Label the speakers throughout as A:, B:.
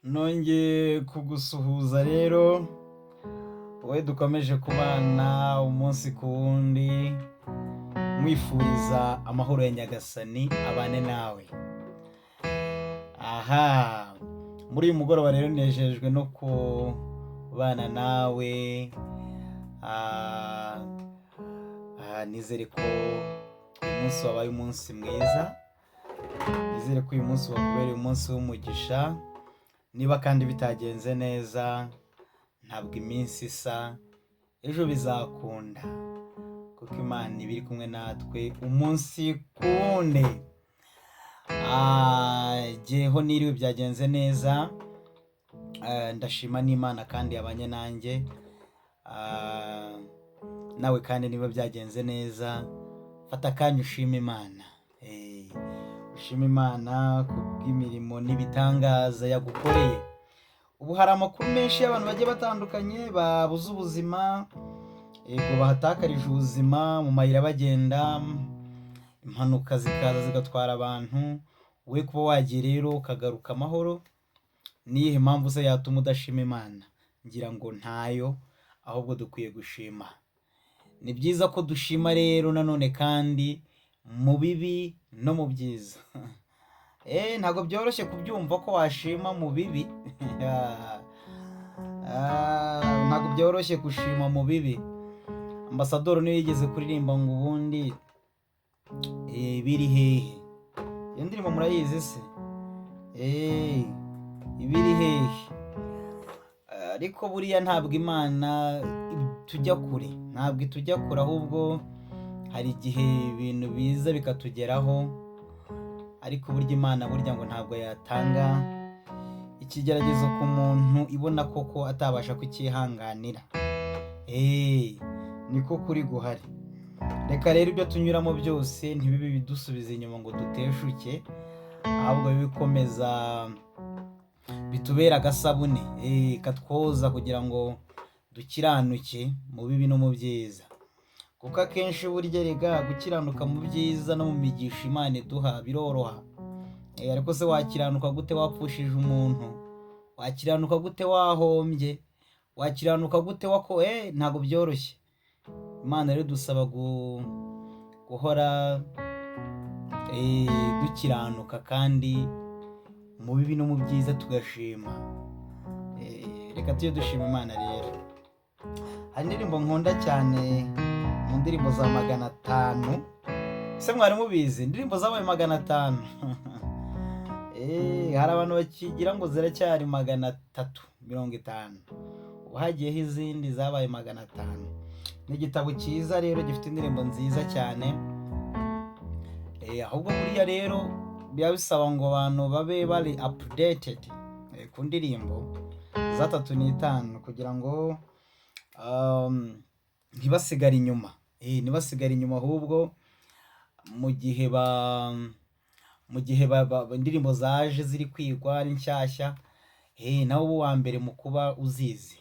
A: Nongeye kugusuhuza rero wowe dukomeje kubana umunsi ku wundi, nkwifuriza amahoro ya Nyagasani abane nawe. Aha muri uyu mugoroba rero nejejwe no kubana nawe, nizere ko uyu munsi wabaye umunsi mwiza, nizere ko uyu munsi wakubereye umunsi w'umugisha. Niba kandi bitagenze neza, ntabwo iminsi isa, ejo bizakunda kuko Imana iba iri kumwe natwe umunsi ku wundi. Jyeho niriwe byagenze neza, ndashima n'Imana kandi yabanye nanjye. Nawe kandi niba byagenze neza, fata akanya ushime Imana. Ushime Imana kubw'imirimo n'ibitangaza yagukoreye. Ubu hari amakuru menshi y'abantu bagiye batandukanye babuze ubuzima, yego bahatakarije ubuzima mu mayira bagenda, impanuka zikaza zigatwara abantu. We kuba wagiye rero ukagaruka amahoro, niyihe mpamvu se yatuma udashima Imana? Ngira ngo ntayo, ahubwo dukwiye gushima. Ni byiza ko dushima rero nanone kandi mu bibi no mu byiza. Ntabwo byoroshye kubyumva ko washima mu bibi. Ntabwo byoroshye gushima mu bibi. Ambasadoro niwe yigeze kuririmba ngo ubundi biri hehe? Iyo ndirimbo murayizi se? Ibiri hehe? Ariko buriya ntabwo Imana itujya kure, ntabwo itujya kure, ahubwo hari igihe ibintu biza bikatugeraho, ariko burya Imana burya ngo ntabwo yatanga ikigeragezo ku muntu ibona koko atabasha kucyihanganira. Niko kuri guhari. Reka rero ibyo tunyuramo byose ntibibe ibidusubiza inyuma ngo duteshuke, ahubwo bibe bikomeza bitubere agasabune katwoza kugira ngo dukiranuke mu bibi no mu byiza. Kuko akenshi burya erega gukiranuka mu byiza no mu migisha Imana iduha biroroha. Ariko se wakiranuka gute wapfushije umuntu? Wakiranuka gute wahombye? Wakiranuka gute wako? Ntabwo byoroshye. Imana rero idusaba guhora dukiranuka kandi mu bibi no mu byiza tugashima. Reka tujye dushima Imana rero. Hari indirimbo nkunda cyane mu ndirimbo za 500. Ese mwari mubizi indirimbo zabaye 500? Hari abantu bakigira ngo ziracyari 350. Ubu hagiyeho izindi zabaye 500. Ni igitabo cyiza rero gifite indirimbo nziza cyane. Ahubwo buriya rero biba bisaba ngo abantu babe bari updated ku ndirimbo za 35 kugira ngo ntibasigare inyuma. Ntibasigare inyuma, ahubwo mu gihe indirimbo zaje ziri kwigwa ari nshyashya, nawe uba uwa mbere mu kuba uzizi.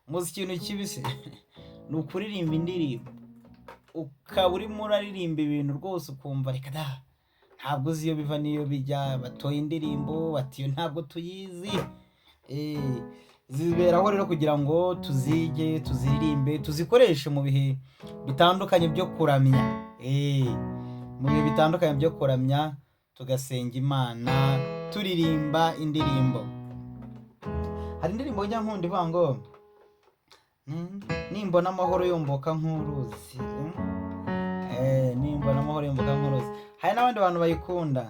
A: Muzi ikintu kibi se? Ni ukuririmba indirimbo ukaba urimo uraririmba ibintu rwose ukumva reka da, ntabwo uzi iyo biva n'iyo bijya, batoye indirimbo bati iyo ntabwo tuyizi. Ziberaho rero kugira ngo tuzige, tuziririmbe, tuzikoreshe mu bihe bitandukanye byo kuramya. Mu bihe bitandukanye byo kuramya tugasenga Imana turirimba indirimbo. Hari indirimbo njya nkunda ivuga ngo nimbona amahoro yomboka nk'uruzi. Nimbona amahoro yomboka nk'uruzi. Hari n'abandi bantu bayikunda.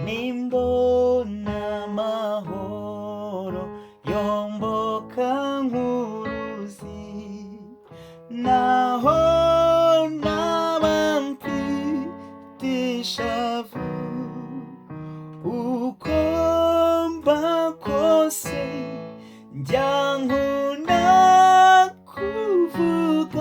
A: Nimbona amahoro yomboka nk'uruzi, naho naba mfite ishavu, uko mba kose njya nkunda kuvuga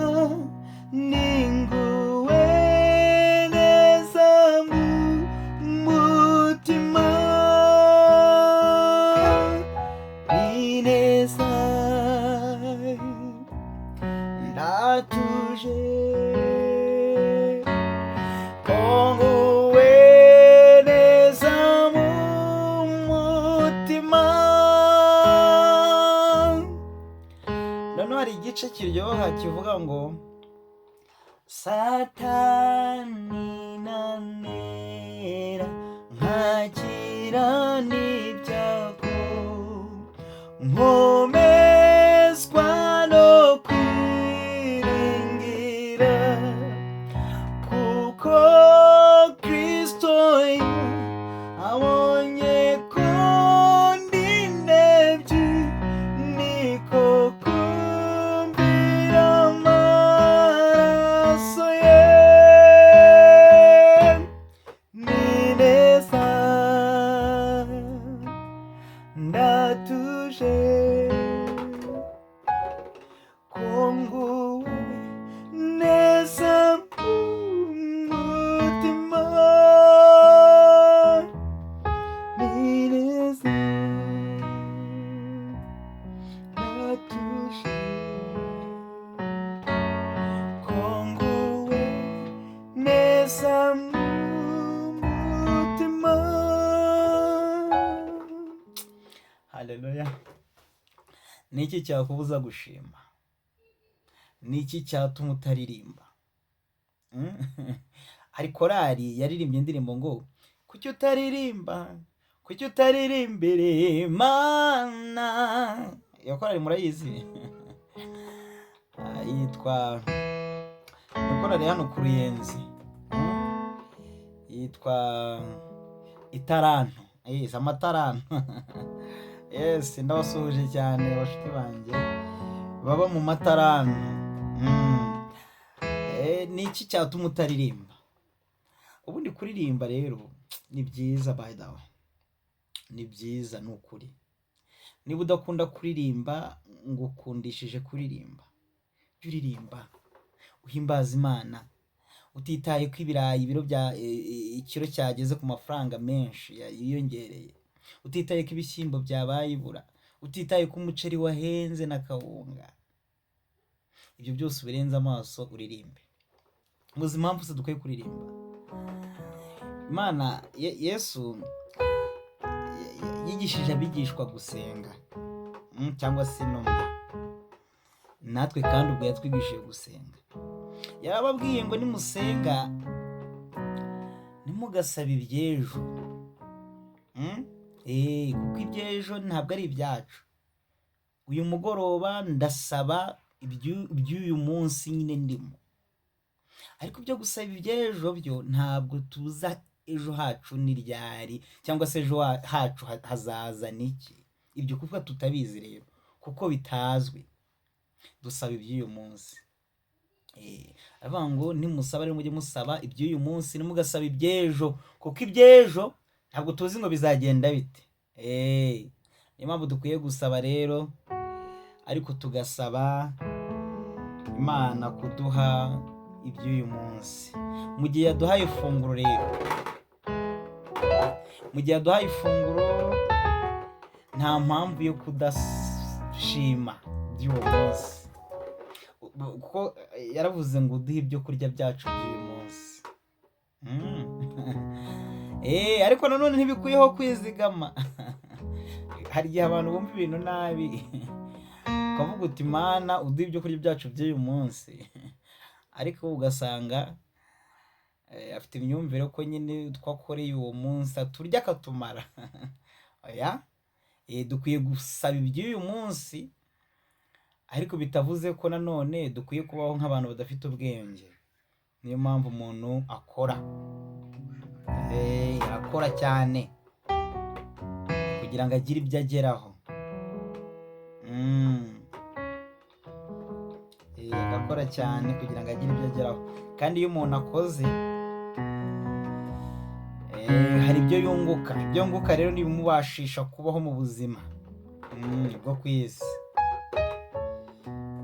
A: kiryoha kivuga ngo Satani nanera nkakira n'ibyago, nkomezwa no kwiringira, kuko Kristo abonye ko ndi intebyi, niko kumvira amaraso ye. Ni neza, ndatuje, ko nguwe neza mu mutima. Ni neza, ndatuje, ko nguwe neza mu mutima. Haleluya! Ni iki cyakubuza gushima? Ni iki cyatuma utaririmba? Hari korali yaririmbye indirimbo ngo kuki utaririmba, kuki utaririmbira Imana? Iyo korali murayizi? Yitwa, ni korali hano ku Ruyenzi. Yitwa Itaranto. Yes, Amataranto. Yes, ndabasuhuje cyane abashuti banjye baba mu Mataranto. Ni iki cyatuma utaririmba? Ubundi kuririmba rero ni byiza, by the way, ni byiza, ni ukuri. Niba udakunda kuririmba, ngukundishije kuririmba. Jya uririmba uhimbaza Imana, utitaye ko ibirayi ibiro bya ikiro cyageze ku mafaranga menshi yiyongereye, utitaye ko ibishyimbo byabaye ibura, utitaye ko umuceri wahenze na kawunga. Ibyo byose ubirenze amaso, uririmbe. Muzi impamvu se dukwiye kuririmba Imana? Yesu yigishije abigishwa gusenga, cyangwa se intumwa. Natwe kandi ubwo yatwigishije gusenga. Yarababwiye ngo nimusenga ntimugasabe iby'ejo. Kuko iby'ejo ntabwo ari ibyacu. Uyu mugoroba ndasaba iby'uyu munsi nyine ndimo, ariko ibyo gusaba iby'ejo byo ntabwo tuza ejo hacu ni ryari, cyangwa se ejo hacu hazaza niki. Ibyo kuko tutabizi rero, kuko bitazwi, dusaba iby'uyu munsi. Aravuga ngo nimusaba rero mujye musaba iby'uyu munsi, ntimugasaba iby'ejo, kuko iby'ejo ntabwo tuzi ngo bizagenda bite. Niyo mpamvu dukwiye gusaba rero, ariko tugasaba Imana kuduha iby'uyu munsi. Mu gihe yaduhaye ifunguro rero, mu gihe yaduhaye ifunguro, nta mpamvu yo kudashima by'uwo munsi, kuko yaravuze ngo uduhe ibyo kurya byacu by'uyu munsi. Ariko nanone ntibikwiyeho kwizigama. Hari igihe abantu bumva ibintu nabi, ukavuga uti Mana uduhe ibyo kurya byacu by'uyu munsi, ariko ugasanga afite imyumvire ko nyine twakoreye uwo munsi aturya akatumara. Oya, dukwiye gusaba iby'uyu munsi, ariko bitavuze ko nanone dukwiye kubaho nk'abantu badafite ubwenge. Niyo mpamvu umuntu akora, akora cyane kugira ngo agire ibyo ageraho. Agakora cyane kugira ngo agire ibyo ageraho. Kandi iyo umuntu akoze, hari ibyo yunguka. Ibyo yunguka rero ni ibimubashisha kubaho mu buzima bwo ku isi.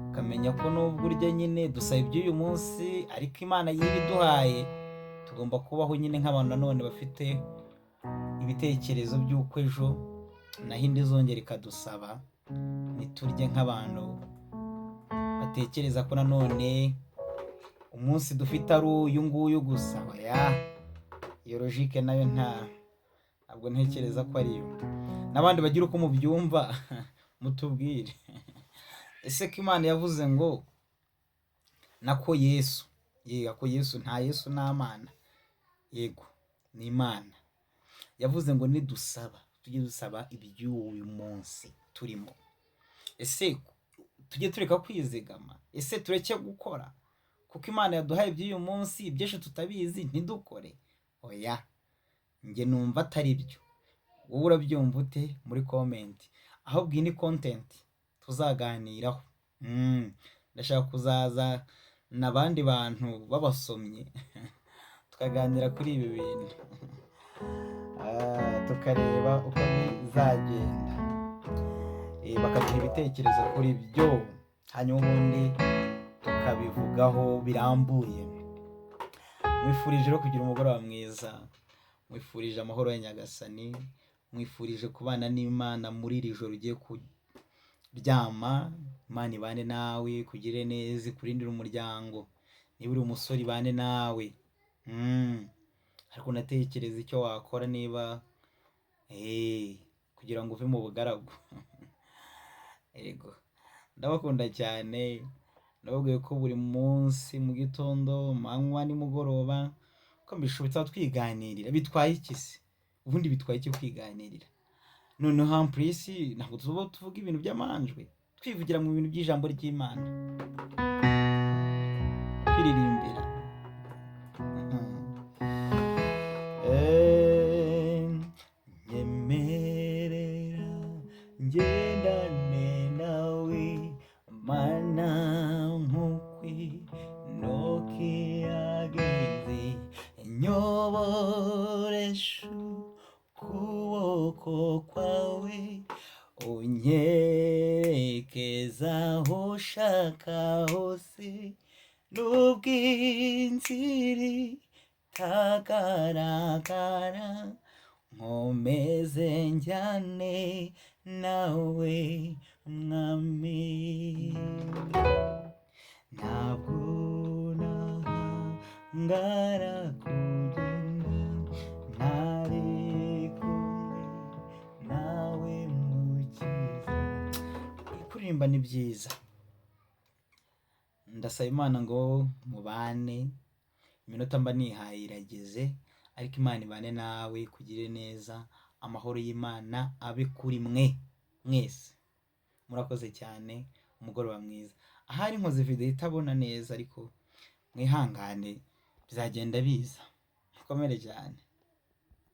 A: Ukamenya ko nubwo urya nyine dusaba iby'uyu munsi, ariko Imana yibiduhaye, tugomba kubaho nyine nk'abantu nanone bafite ibitekerezo by'uko ejo naho indi izongera ikadusaba. Ntiturye nk'abantu batekereza ko nanone umunsi dufite ari uyu nguyu gusa. Oya, iyo logique nayo ntabwo ntekereza ko ariyo. N'abandi bagira uko mubyumva mutubwire. Ese ko Imana yavuze ngo nako Yesu, yego ko Yesu nta Yesu n'Amana, yego ni Imana yavuze ngo nidusaba tujye dusaba iby'uyu munsi turimo. Ese tujye tureka kwizigama? Ese tureke gukora kuko Imana yaduhaye iby'uyu munsi, iby'ejo tutabizi ntidukore? Oya, njye numva atari byo. Wowe urabyumva ute muri comment? Ahubwo iyi ni content tuzaganiraho. Ndashaka kuzaza n'abandi bantu b'abasomyi tukaganira kuri ibi bintu, tukareba uko bizagenda, bakaduha ibitekerezo kuri byo, hanyuma ubundi tukabivugaho birambuye. Mwifurije rero kugira umugoroba mwiza, mwifurije amahoro ya Nyagasani, mwifurije kubana n'Imana muri iri joro ugiye kuryama. Imana ibane nawe, ikugirire neza, ikurindire umuryango. Niba uri umusore ibane nawe. Ariko unatekereza icyo wakora niba kugira ngo uve mu bugaragu. Yego, ndabakunda cyane, ndababwiye ko buri munsi mu gitondo, manywa, nimugoroba, ko mbishoboye tuba twiganirira. Bitwaye iki se? Ubundi bitwaye iki kwiganirira? Noneho ampurisi ntabwo tuba tuvuga ibintu by'amanjwe, twivugira mu bintu by'ijambo ry'Imana, twiririmbira. Nyemerera ngendane nawe Mana nk'ukwi noki yagenze, nyoboresha ukuboko kwawe, unyerekeza aho ushaka hose, n'ubw'inzira itagaragara, nkomeze njyane nawe Mwami. Ntabwo nahangara kugenda ntari kumwe nawe Mukiza. Kuririmba ni byiza, ndasaba Imana ngo mubane. Iminota mba nihaye irageze, ariko Imana ibane nawe, kugire neza, amahoro y'Imana abe kuri mwe mwese. Murakoze cyane, umugoroba mwiza. Ahari nkoze video itabona neza, ariko mwihangane bizagenda biza. Mukomere cyane.